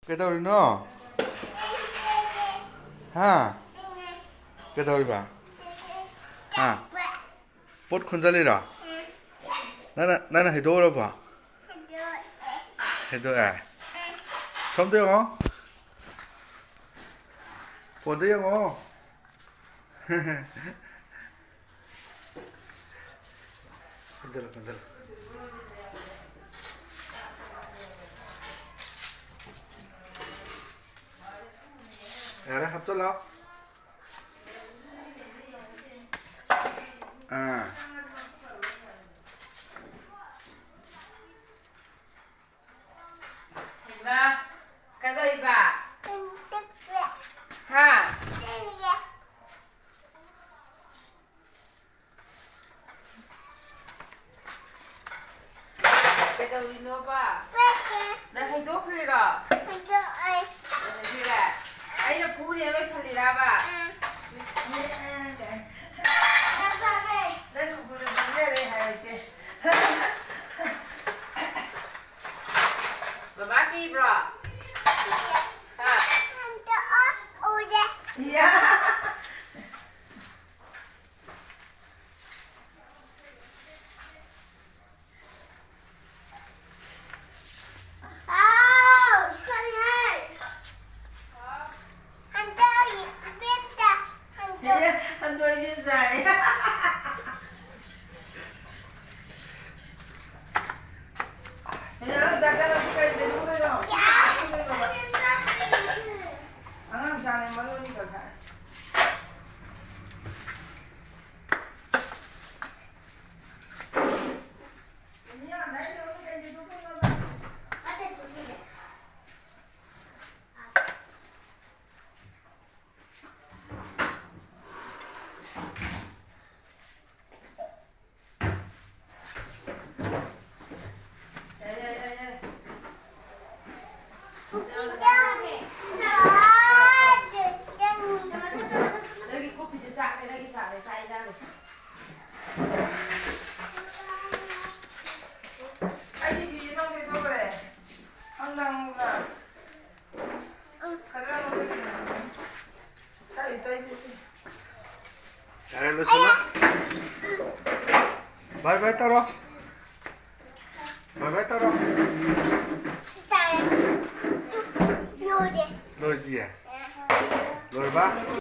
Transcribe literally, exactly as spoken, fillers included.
ꯀꯩꯗꯧꯔꯤꯅꯣ? ꯍꯥ? ꯀꯩꯗꯧꯔꯤꯕ? ꯍꯥ? ꯄꯣꯠ ꯈꯨꯟꯖꯜꯂꯤꯔꯣ? ꯅꯪꯅ, ꯅꯪꯅ ꯍꯩꯗꯣꯛꯎꯔꯕꯣ? ꯍꯩꯗꯣꯛꯑꯦ꯫ ꯁꯣꯝꯗ ꯌꯦꯡꯉꯣ꯫ ꯐꯣꯟꯗ ꯌꯦꯡꯉꯣ꯫ ꯀꯨꯝꯊꯔꯣ, ꯀꯨꯝꯊꯔꯣ꯫ ꯌꯥꯔꯦ, ꯍꯥꯞꯆꯜꯂꯣ꯫ ꯑꯥ꯫ ꯍꯩꯃꯥ, ꯀꯩꯗꯧꯔꯤꯕ? ꯍꯥ? ꯀꯩꯗꯧꯔꯤꯅꯣꯕ? ꯅꯪ ꯍꯩꯗꯣꯛꯈ꯭ꯔꯤꯔꯣ? ꯍꯩꯗꯣꯛꯈ꯭ꯔꯦ꯫ ꯑꯩꯅ ꯐꯨꯅꯦ ꯂꯣꯏꯁꯜꯂꯤꯔꯕ? ꯅꯪ ꯈꯨꯀꯨꯗ ꯐꯨꯖꯔꯦ ꯍꯥꯏꯔꯛꯀꯦ꯫ ꯕꯕꯥ ꯀꯤꯕ꯭ꯔꯣ? ꯍꯥ? ꯍꯟꯗꯣꯛꯑꯣ, ꯎꯔꯦ꯫ ꯌꯥ꯫ ꯍꯥꯎ, ꯁꯣꯏꯔꯦ꯫ ꯍꯟꯗꯣꯛꯑꯣ, ꯏꯕꯦꯝꯇ, ꯍꯟꯗꯣꯛꯑꯣ꯫ ꯑꯦ, ꯍꯟꯗꯣꯛꯑꯣ, ꯏꯕꯦꯝꯇ꯫ ꯑꯉꯥꯡ ꯆꯥꯅꯤ ꯃꯔꯨ ꯑꯅꯤꯈꯛ ꯊꯥꯏ꯫ ꯅꯪꯒꯤ ꯀꯣꯐꯤꯗꯤ ꯆꯥꯛ ꯀꯗꯥꯏꯒꯤ ꯆꯥꯛꯅꯦ? ꯆꯥꯛ ꯏꯟꯖꯥꯡꯅꯦ꯫ ꯑꯩꯗꯤ ꯐꯤ ꯑꯃ ꯀꯩꯗꯧꯈ꯭ꯔꯦ? ꯈꯪꯗ ꯍꯪꯉꯨꯕ꯭ꯔꯥ? ꯕꯥꯏ ꯕꯥꯏ ꯇꯧꯔꯣ꯫ ꯕꯥꯏ ꯕꯥꯏ ꯇꯧꯔꯣ꯫ ꯂꯣꯏꯔꯦ꯫ ꯂꯣꯏꯗꯤꯌꯦ꯫ ꯂꯣꯏꯔꯕ?